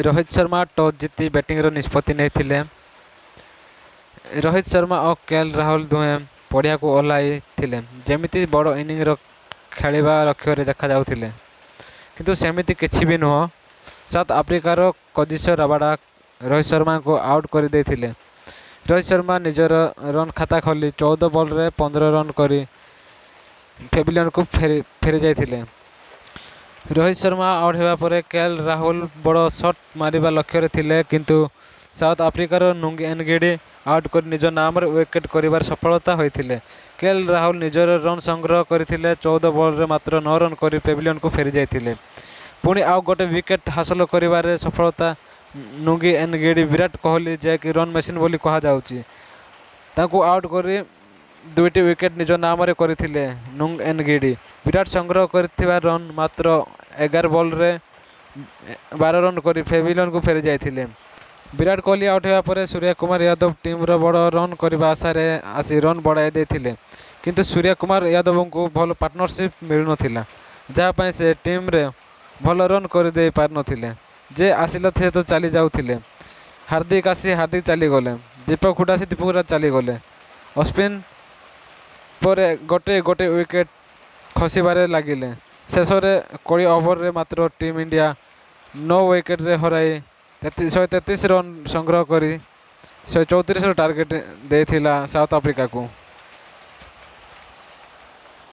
Rohit Sharma toss ଜିତି ବ୍ୟାଟିଂର ନିଷ୍ପତ୍ତି ନେଇଥିଲେ। ରୋହିତ ଶର୍ମା ଓ କେଏଲ୍ ରାହୁଲ ଦୁହେଁ ପଡ଼ିଆକୁ ଓହ୍ଲାଇଥିଲେ ଯେମିତି ବଡ଼ ଇନିଂର ଖେଳିବା ଲକ୍ଷ୍ୟରେ ଦେଖାଯାଉଥିଲେ। କିନ୍ତୁ ସେମିତି କିଛି ବି ନୁହଁ। ସାଉଥ ଆଫ୍ରିକାର କଜିସୋ ରାବାଡା ରୋହିତ ଶର୍ମାଙ୍କୁ ଆଉଟ୍ କରିଦେଇଥିଲେ। ରୋହିତ ଶର୍ମା ନିଜର ରନ୍ ଖାତା ଖୋଲି 14 ବଲରେ 15 ରନ୍ କରି ପ୍ୟାଭିଲିୟନକୁ ଫେରିଯାଇଥିଲେ। ରୋହିତ ଶର୍ମା ଆଉଟ୍ ହେବା ପରେ କେଏଲ୍ ରାହୁଲ ବଡ଼ ସଟ୍ ମାରିବା ଲକ୍ଷ୍ୟରେ ଥିଲେ, କିନ୍ତୁ ସାଉଥ ଆଫ୍ରିକାର ଲୁଙ୍ଗି ଏନଗିଡି ଆଉଟ୍ କରି ନିଜ ନାମରେ ୱିକେଟ୍ କରିବାରେ ସଫଳତା ହୋଇଥିଲେ। କେଏଲ୍ ରାହୁଲ ନିଜର ରନ୍ ସଂଗ୍ରହ କରିଥିଲେ। 14 ବଲରେ ମାତ୍ର 9 ରନ୍ କରି ପ୍ୟାଭିଲିୟନକୁ ଫେରିଯାଇଥିଲେ। ପୁଣି ଆଉ ଗୋଟେ ୱିକେଟ୍ ହାସଲ କରିବାରେ ସଫଳତା ଲୁଙ୍ଗି ଏନଗିଡି ବିରାଟ କୋହଲି, ଯିଏକି ରନ୍ ମେସିନ୍ ବୋଲି କୁହାଯାଉଛି, ତାଙ୍କୁ ଆଉଟ୍ କରି 2ଟି ୱିକେଟ୍ ନିଜ ନାମରେ କରିଥିଲେ ଲୁଙ୍ଗି ଏନଗିଡି। ବିରାଟ ସଂଗ୍ରହ କରିଥିବା ରନ୍ ମାତ୍ର 11 ବଲରେ 12 ରନ୍ କରି ପ୍ୟାଭିଲିୟନକୁ ଫେରିଯାଇଥିଲେ। ବିରାଟ କୋହଲି ଆଉଟ୍ ହେବା ପରେ ସୂର୍ଯ୍ୟ କୁମାର ଯାଦବ ଟିମ୍ର ବଡ଼ ରନ୍ କରିବା ଆଶାରେ ଆସି ରନ୍ ବଢ଼ାଇ ଦେଇଥିଲେ। କିନ୍ତୁ ସୂର୍ଯ୍ୟ କୁମାର ଯାଦବଙ୍କୁ ଭଲ ପାର୍ଟନରସିପ୍ ମିଳୁନଥିଲା, ଯାହା ପାଇଁ ସେ ଟିମ୍ରେ ଭଲ ରନ୍ କରିଦେଇ ପାରିନଥିଲେ। ଯେ ଆସିଲା ସେ ତ ଚାଲି ଯାଉଥିଲେ। ହାର୍ଦ୍ଦିକ ଆସି ହାର୍ଦ୍ଦିକ ଚାଲିଗଲେ। ଦୀପକ ହୁଡା ଆସି ଦୀପକ ହୁଡା ଚାଲିଗଲେ। ଅଶ୍ୱିନ ପରେ ଗୋଟେ ଗୋଟେ ୱିକେଟ୍ ଖସିବାରେ ଲାଗିଲେ। ଶେଷରେ 20 ଓଭରରେ ମାତ୍ର ଟିମ୍ ଇଣ୍ଡିଆ 9 ୱିକେଟ୍ରେ ହରାଇ 133 ରନ୍ ସଂଗ୍ରହ କରି 134ର ଟାର୍ଗେଟ୍ ଦେଇଥିଲା ସାଉଥ ଆଫ୍ରିକାକୁ।